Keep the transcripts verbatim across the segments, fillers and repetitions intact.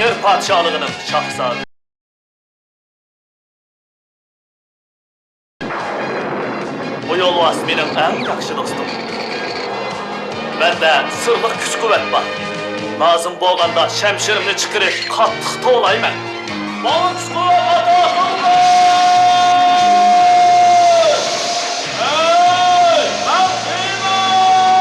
ئېمىر پادىشاھلىقىنىڭ شاھزادىسى. بۇ يولۋاس مېنىڭ ئەڭ ياخشى دوستۇم. مەندە سىرلىق كۈچ-قۇۋۋەت بار. لازىم بولغاندا شەمشىرىمنى چىقىرىپ قاتتىق توۋلايمەن. ماڭا كۈچ-قۇۋۋەت ئاتا قىلغىن! ھەي، مەن قىيناي!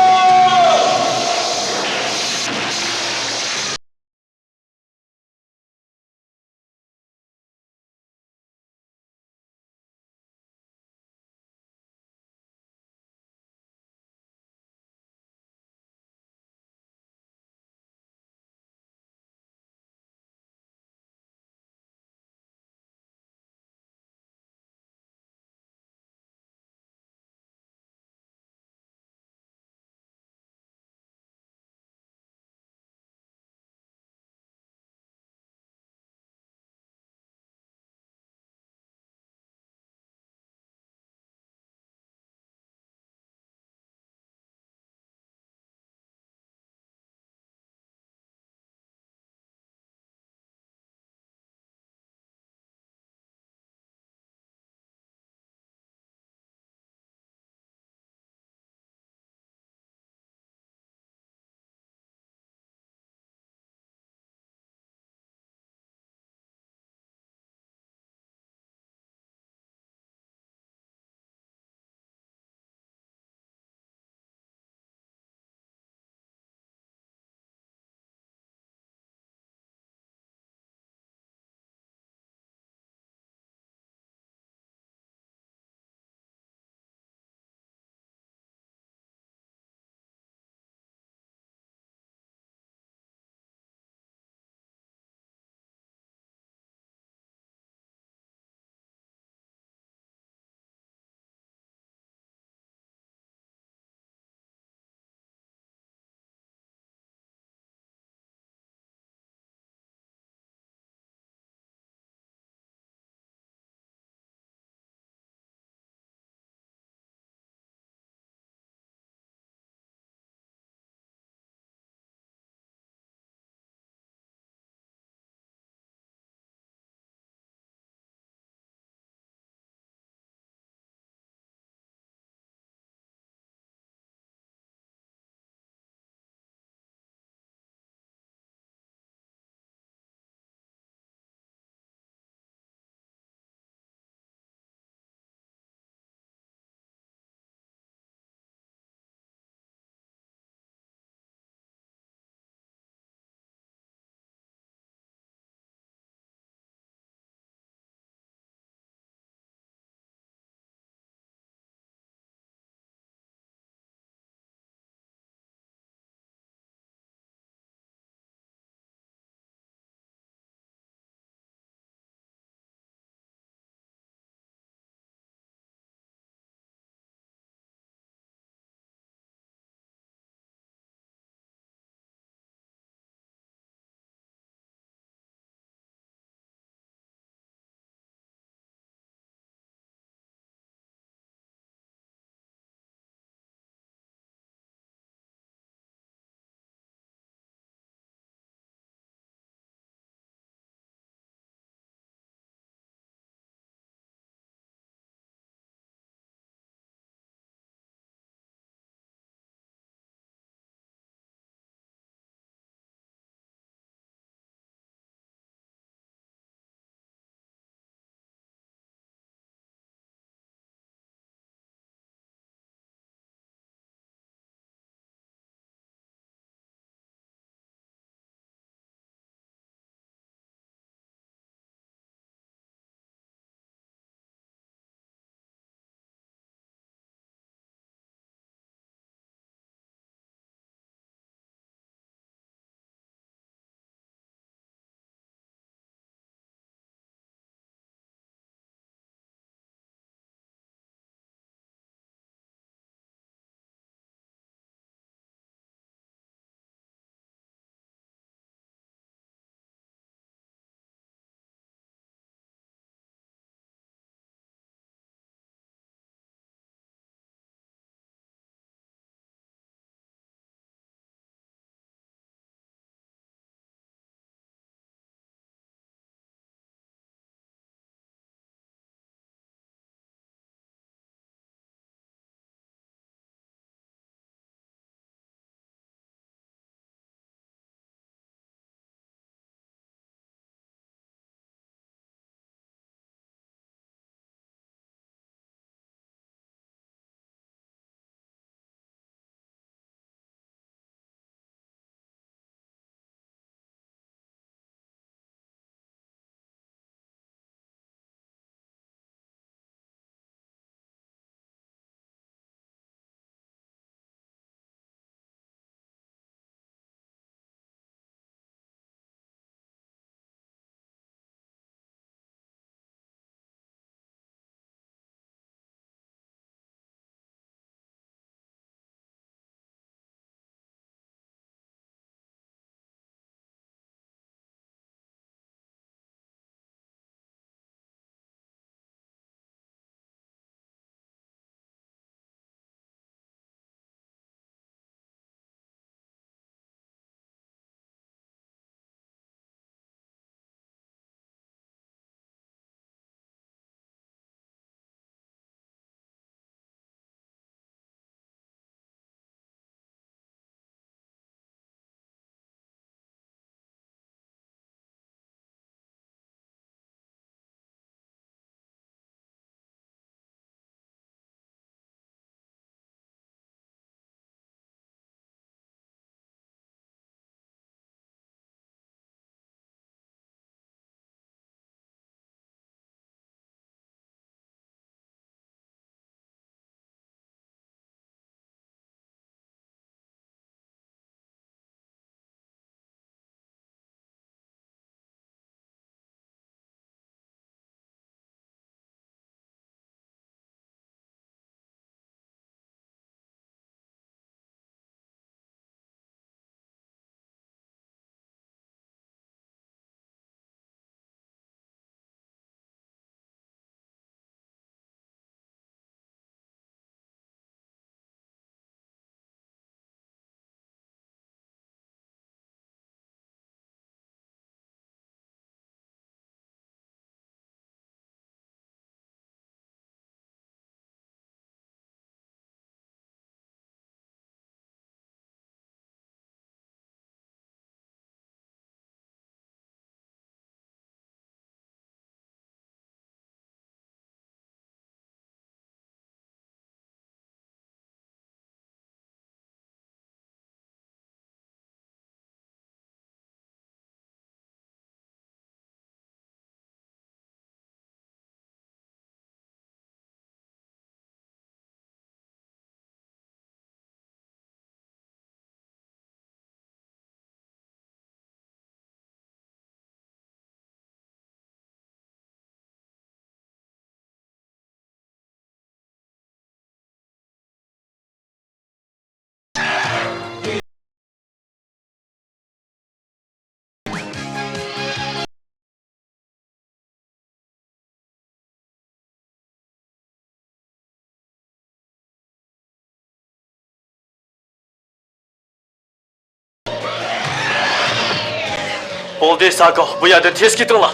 بولدى، ساگو، بۇ يەردىن تېز كېتىڭلار.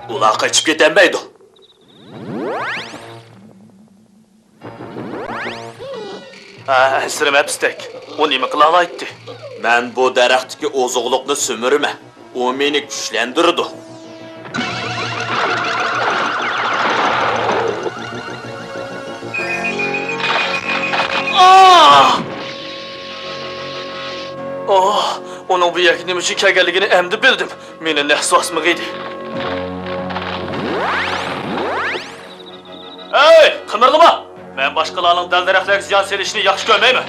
ئۇلار قېچىپ كېتەلمەيدۇ. ھە، ئەنسىرىمە، پىستەك. ئۇ نېمە قىلالايتتى؟ مەن بۇ دەرەختىكى ئوزۇقلۇقنى سۈمۈرىمەن. ئۇ مېنى كۈچلەندۈرىدۇ. ئاھ! ئوھ، ئۇنىڭ بۇ يەرگە نېمە ئۈچۈن كەلگەنلىكىنى ئەمدى بىلدىم. مېنى نەس باسمىغىيدى. ھەي، قىمىرلىما! مەن باشقىلارنىڭ دەل-دەرەخلەرگە زىيان سېلىشىنى ياخشى كۆرمەيمەن.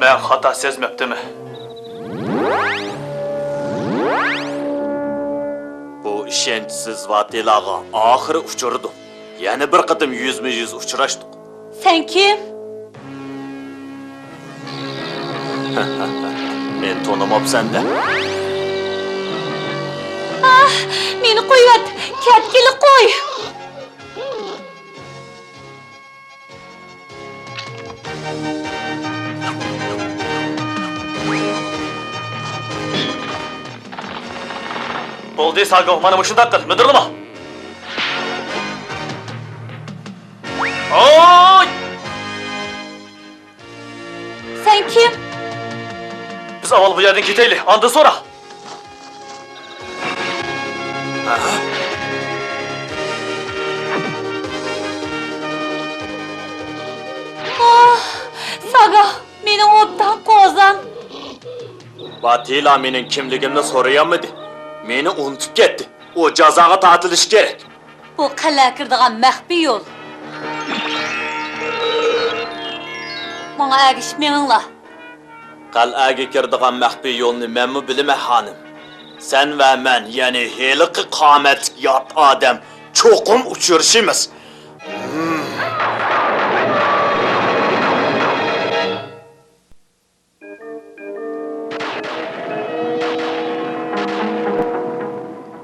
مەن خاتا سەزمەپتىمەن. بۇ ئىشەنچسىز ۋاتىلاغا ئاخىرى ئۇچرىدۇم. يەنە بىر قېتىم يۈزمۇ يۈز ئۇچراشتۇق. سەن كىم؟ مېنى تونۇماپسەن-دە. ئاھ، مېنى قويۇۋەت، كەتكىلى قوي. بولدى، ساگو، مانا مۇشۇنداق قىل، مىدىرلىما. ئاي! سەن كىم؟ بىز ئاۋۋال بۇ يەردىن كېتەيلى، ئاندىن سورا. ئاھ، ساگا، مېنىڭ ئوبدان قوزام. ۋاتىلا مېنىڭ كىملىكىمنى سورىيالمىدى. مېنى ئۇنتۇپ كەتتى. ئۇ جازاغا تارتىلىشى كېرەك. بۇ قەلئەگە كىرىدىغان مەخپىي يول. ماڭا ئەگىشىپ مېڭىڭلار. قەلئەگە كىرىدىغان مەخپىي يولنى مەنمۇ بىلىمەن، خانىم. سەن ۋە مەن، يەنى ھېلىقى قامەتلىك يات ئادەم چوقۇم ئۇچرىشىمىز.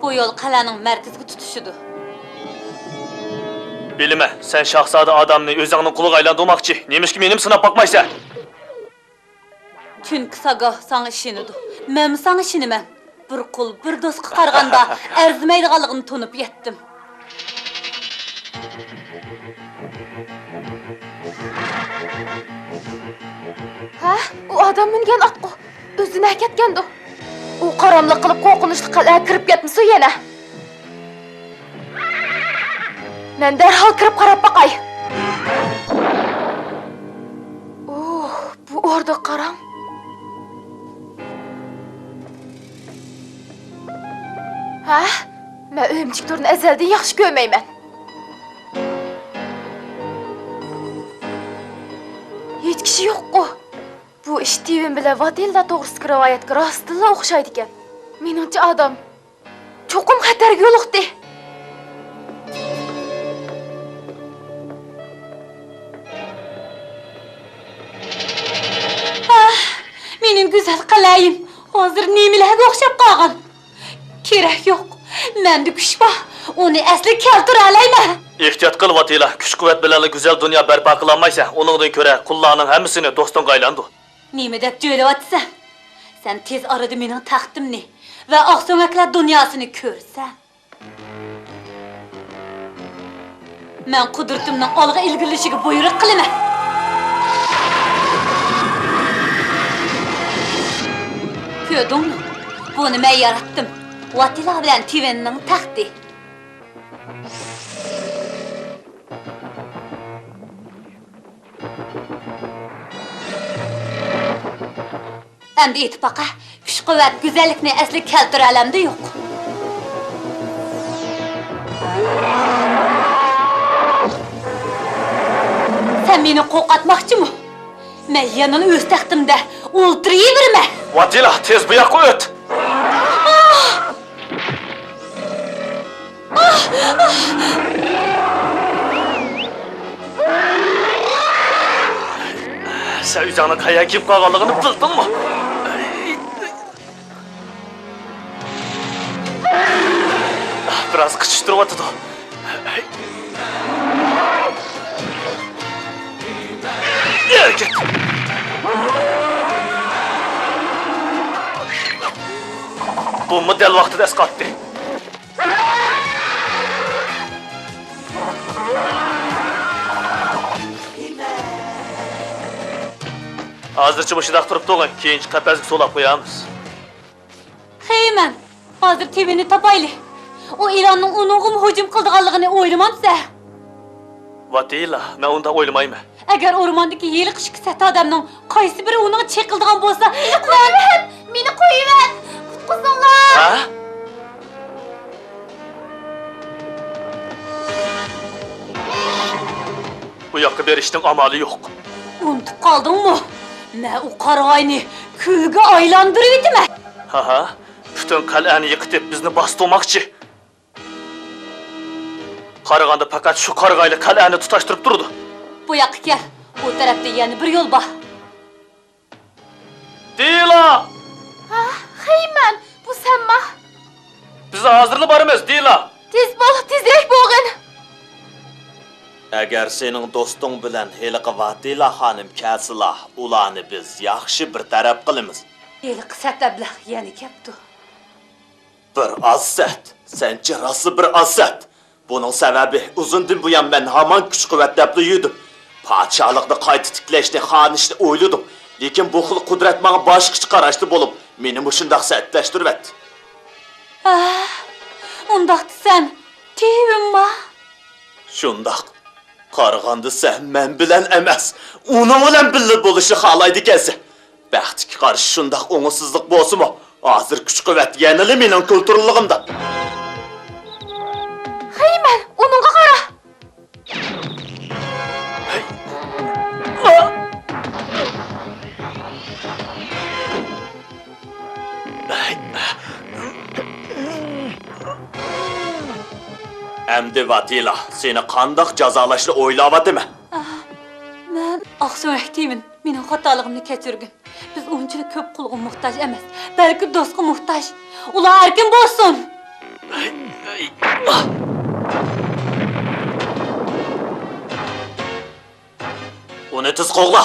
بۇ يول قەلئەنىڭ مەركىزىگە تۇتىشىدۇ. بىلىمەن، سەن شاھزادە ئادامنى ئۆزۈڭنىڭ قۇلىغا ئايلاندۇرماقچى. نېمىشقا مېنىمۇ سىناپ باقمايسەن؟ چۈنكى ساگاھ ساڭا ئىشىنىدۇ. مەنمۇ ساڭا ئىشىنىمەن. بىر قۇل، بىر دوستقا قارىغاندا ئەرزىمەيدىغانلىقىنى تونۇپ يەتتىم. ھە؟ ئۇ ئادەم مىنگەن ئاتقۇ ئۆزىنى ئەكەتكەندۇ؟ ئۇ قاراملىق قىلىپ قورقۇنچلۇق قەلئەگە كىرىپ كەتمىسۇن يەنە. مەن دەرھال كىرىپ قاراپ باقاي. ئوھ، بۇ ئوردا قاراڭ. ھە؟ مەن ئۆمۈچۈك تورىنى ئەزەلدىن ياخشى كۆرمەيمەن. ھېچ كىشى يوققۇ. بۇ ئىش تىۋىن بىلەن ۋاتىلدا توغرىسىدىكى رىۋايەتكە راستتىنلا ئوخشايدىكەن. مېنىڭچە ئادەم چوقۇم خەتەرگە يولۇقتى. ئاھ، مېنىڭ گۈزەل قەلئەيىم ھازىر نېمىلەرگە ئوخشاپ قالغان؟ كېرەك يوق. مەندە كۈچ بار. ئۇنى ئەسلىگە كەلتۈرەلەيمەن. ئېھتىيات قىل، ۋاتىلا. كۈچ-قۇۋۋەت بىلەنلا گۈزەل دۇنيا بەرپا قىلالمايسەن. ئۇنىڭدىن كۆرە قۇللارنىڭ ھەممىسىنى دوستۇڭغا ئايلاندۇر. نېمە دەپ جۆيلەۋاتىسەن؟ سەن تېز ئارىدا مېنىڭ تەختىمنى ۋە ئاقسۆڭەكلەر دۇنياسىنى كۆرىسەن. مەن قۇدرىتىمنىڭ ئالغا ئىلگىرىلىشىگە بۇيرۇق قىلىمەن. كۆردۈڭمۇ؟ بۇنى مەن ياراتتىم. ۋاتىلا بىلەن تىۋىننىڭ تەختى. ئەمدى ئېيتىپ باقە، كۈچ-قۇۋۋەت گۈزەللىكنى ئەسلىگە كەلتۈرەلەمدۇ يوق؟ سەن مېنى قورقۇتماقچىمۇ؟ مەن يەنىلا ئۆز تەختىمدە ئولتۇرۇۋېرىمەن. ۋاتىلا، تېز بۇ ياققا ئۆت! سەن ئۆزۈڭنىڭ قەيەرگە كېلىپ قالغانلىقىنى بىلدىڭمۇ؟ بىراز قىچىشتۇرۇۋاتىدۇ. ھەرىكەت! بۇمۇ دەل ۋاقتىدا ئەسقاتتى. ھازىرچە مۇشۇنداق تۇرۇپ تۇرغىن، كېيىنچە قەپەسكە سولاپ قويارمىز. خېيمەن، ھازىر تىۋىننى تاپايلى. ئۇ ئىلاننىڭ ئۇنىڭغىمۇ ھۇجۇم قىلىدىغانلىقىنى ئويلىمامسەن؟ ۋاتىلا، مەن ئۇنداق ئويلىمايمەن. ئەگەر ئورماندىكى ھېلىقى ئىككى سەت ئادەمنىڭ قايسى بىرى ئۇنىڭغا چېقىلىدىغان بولسا، مېنى قويۇۋەت! مېنى قويۇۋەت! قۇتقۇزۇڭلار! ھە؟ ئۇ ياققا بېرىشنىڭ ئامالى يوق. ئۇنتۇپ قالدىڭمۇ؟ مەن ئۇ قارىغاينى كۈلگە ئايلاندۇرۇۋېتىمەن. ھاھا، پۈتۈن قەلئەنى يىقىتىپ، بىزنى باستۇرماقچى. قارىغاندا پەقەت شۇ قارىغايلا قەلئەنى تۇتاشتۇرۇپ تۇرىدۇ. بۇ ياققا كەل. ئۇ تەرەپتە يەنە بىر يول بار. دىلا! ھا، خېيمەن، بۇ سەنما؟ بىز ھازىرلا بارىمىز، دىلا! تېز بول، تېزرەك بولغىن! ئەگەر سېنىڭ دوستۇڭ بىلەن ھېلىقى ۋاتىلا خانىم كەلسىلا، ئۇلارنى بىز ياخشى بىر تەرەپ قىلىمىز. ھېلىقى سەت ئەبلەخ يەنە كەپتۇ. بىر ئاز سەت، سەنچە راستلا بىر ئاز سەت. بۇنىڭ سەۋەبى، ئۇزۇندىن بۇيان مەن ھامان كۈچ-قۇۋۋەت دەپلا يۈردۈم. پادىشاھلىقنى قايتا تىكلەشنى، خانىشنى ئويلىدىم. لېكىن بۇ خىل قۇدرەت ماڭا باشقىچە قاراشتا بولۇپ، مېنى مۇشۇنداق سەتلەشتۈرۈۋەتتى. ئاھ، ئۇنداق دېسەم، تېۋىمما؟ شۇنداق. قارىغاندا سەن مەن بىلەن ئەمەس، ئۇنىڭ بىلەن بىللە بولۇشنى خالايدىكەنسەن. بەختكە قارشى شۇنداق ئوڭۇشسىزلىق بولسىمۇ، ھازىر كۈچ-قۇۋۋەت يەنىلا مېنىڭ كونتروللۇقۇمدا. خېيمەن، ئۇنىڭغا قارا! ئەمدى ۋاتىلا، سېنى قانداق جازالاشنى ئويلاۋاتىمەن. ئاھ، مەن ئاقسۆڭەك تىۋىن، مېنىڭ خاتالىقىمنى كەچۈرگىن. بىز ئۇنچىلىك كۆپ قۇلغا موھتاج ئەمەس، بەلكى دوستقا موھتاج. ئۇلار ئەركىن بولسۇن! ئۇنى تېز قوغلا!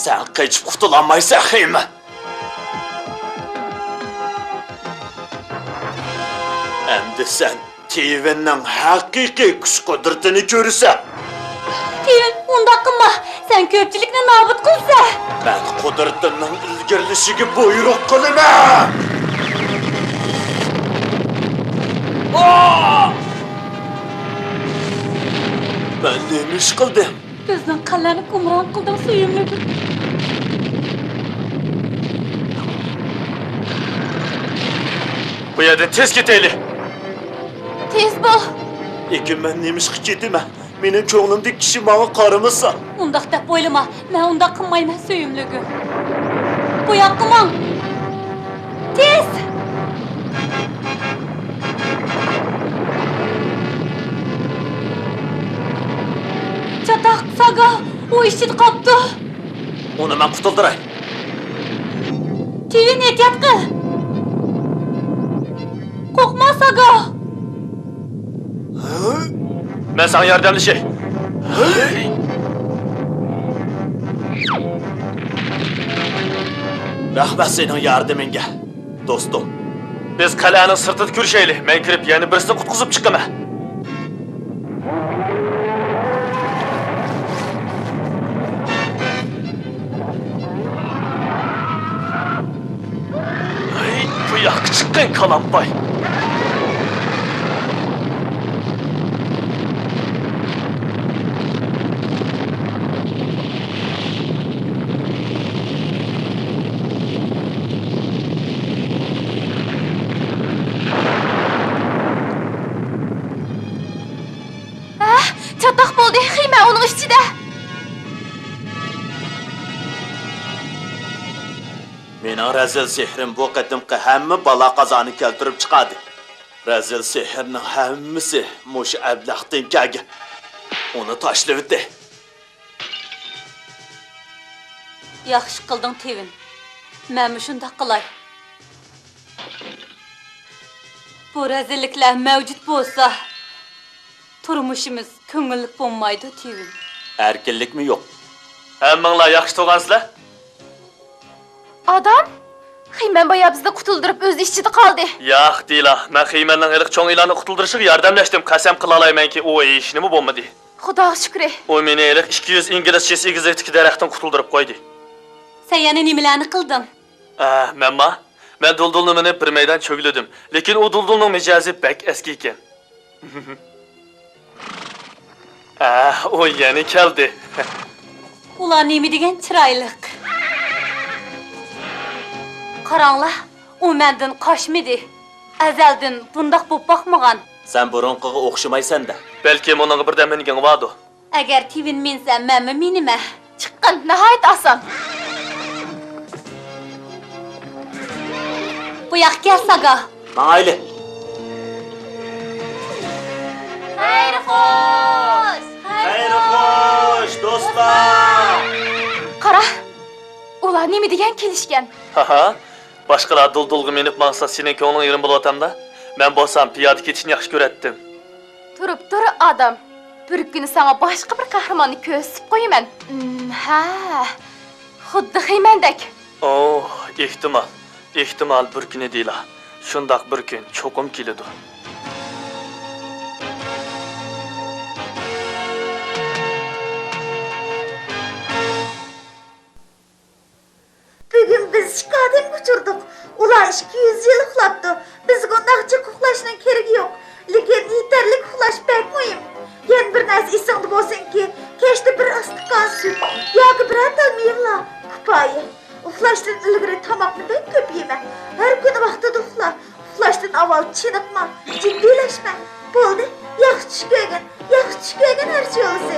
سەن قېچىپ قۇتۇلالمايسەن، خېيمەن! ئەمدى سەن تىۋىننىڭ ھەقىقىي كۈچ-قۇدرىتىنى كۆرىسەن. تىۋىن، ئۇنداق قىلما! سەن كۆپچىلىكنى نابۇت قىلىسەن! مەن قۇدرىتىمنىڭ ئىلگىرىلىشىگە بۇيرۇق قىلىمەن! ئا! مەن نېمە ئىش قىلدىم؟ بىزنىڭ قەلئەنى گۇمران قىلدىڭ، سۆيۈملۈك. بۇ يەردىن تېز كېتەيلى! تېز بول! لېكىن مەن نېمىشقا كېتىمەن؟ مېنىڭ كۆڭلۈمدىكى كىشى ماڭا قارىمىسا. ئۇنداق دەپ ئويلىما، مەن ئۇنداق قىلمايمەن، سۆيۈملۈكۈم. بۇ ياققا ماڭ! تېز! چاتاق، ساگا، ئۇ ئىچىدە قاپتۇ. ئۇنى مەن قۇتۇلدۇراي. تىۋىن، ئېھتىيات قىل! قورقما، ساگا! مەن ساڭا ياردەملىشەي. رەھمەت سېنىڭ ياردىمىڭگە، دوستۇم. بىز قەلئەنىڭ سىرتىدا كۆرۈشەيلى، مەن كىرىپ يەنە بىرسىنى قۇتقۇزۇپ چىقىمەن. ھەي، بۇ ياققا چىققىن، كالامپاي! ھە، چاتاق بولدى، خېيمەن ئۇنىڭ ئىچىدە. مېنىڭ رەزىل سېھرىم بۇ قېتىمقى ھەممە بالا-قازانى كەلتۈرۈپ چىقاردى. رەزىل سېھرىنىڭ ھەممىسى مۇشۇ ئەبلەختىن كەلگەن. ئۇنى تاشلىۋېتەي. ياخشى قىلدىڭ، تىۋىن. مەنمۇ شۇنداق قىلاي. بۇ رەزىللىكلەر مەۋجۇت بولسا، تۇرمۇشىمىز كۆڭۈللۈك بولمايدۇ، تىۋىن. ئەركىنلىكمۇ يوق. ھەممىڭلار ياخشى تۇرغانسىلەر؟ ئادام؟ خېيمەن بايا بىزنى قۇتۇلدۇرۇپ، ئۆزى ئىچىدە قالدى. ياق، دېلا، مەن خېيمەننىڭ ھېلىقى چوڭ يىلاننى قۇتۇلدۇرۇشىغا ياردەملەشتىم، قەسەم قىلالايمەنكى، ئۇ ھېچنېمە بولمىدى. خۇداغا شۈكرى. ئۇ مېنى ھېلىقى ئىككى يۈز ئىنگلىز چېسى ئېگىزلىكتىكى دەرەختىن قۇتۇلدۇرۇپ قويدى. سەن يەنە نېمىلەرنى قىلدىڭ؟ ئە، مەنما؟ مەن دۇلدۇلنى مىنىپ بىر مەيدان چۆگىلىدىم. لېكىن ئۇ دۇلدۇلنىڭ مىجەزى بەك ئەسكى ئىكەن. ئە، ئۇ يەنە كەلدى. ئۇلار نېمە دېگەن چىرايلىق. قاراڭلار، ئۇ مەندىن قاچمىدى. ئەزەلدىن بۇنداق بولۇپ باقمىغان. سەن بۇرۇنقىغا ئوخشىمايسەن-دە. بەلكىم ئۇنىڭغا بىردەم مىنگىڭ باردۇ. ئەگەر تىۋىن مىنسە، مەنمۇ مىنىمەن. چىققىن، ناھايىتى ئاسان. بۇ ياققا كەل، ساگا. ماڭايلى. خەير خوش! خەير خوش، دوستلار! قارا، ئۇلار نېمە دېگەن كېلىشكەن. ھاھا، باشقىلار دۇلدۇلغا مىنىپ ماڭسا، سېنىڭ كۆڭلۈڭ يېرىم بولۇۋاتامدا؟ مەن بولسام پىيادە كېتىشنى ياخشى كۆرەتتىم. تۇرۇپ تۇر، ئادەم. بىر كۈنى ساڭا باشقا بىر قەھرىماننى كۆرسىتىپ قويىمەن. ئىم، ھە، خۇددى خېيمەندەك. ئوھ، ئېھتىمال، ئېھتىمال بىر كۈنى دېلا. شۇنداق بىر كۈن چوقۇم كېلىدۇ. بۈگۈن بىز ئىككى ئادەمگە ئۇچرىدۇق. ئۇلار ئىككى يۈز يىل ئۇخلاپتۇ. بىزگە ئۇنداق جىق ئۇخلاشنىڭ كېرىكى يوق. لېكىن يېتەرلىك ئۇخلاش بەك مۇھىم. يەنە بىر نەرسە ئېسىڭدە بولسۇنكى، كەچتە بىر ئىستاكان سۈت ياكى بىرەر تال مېۋىلەر كۇپايە. ئۇخلاشتىن ئىلگىرى تاماقنى بەك كۆپ يېمە. ھەر كۈنى ۋاقتىدا ئۇخلا. ئۇخلاشتىن ئاۋۋال چېنىقما، جىددىيلەشمە. بولدى، ياخشى چۈش كۆرگىن، ياخشى چۈش كۆرگىن ھەرچى بولسا.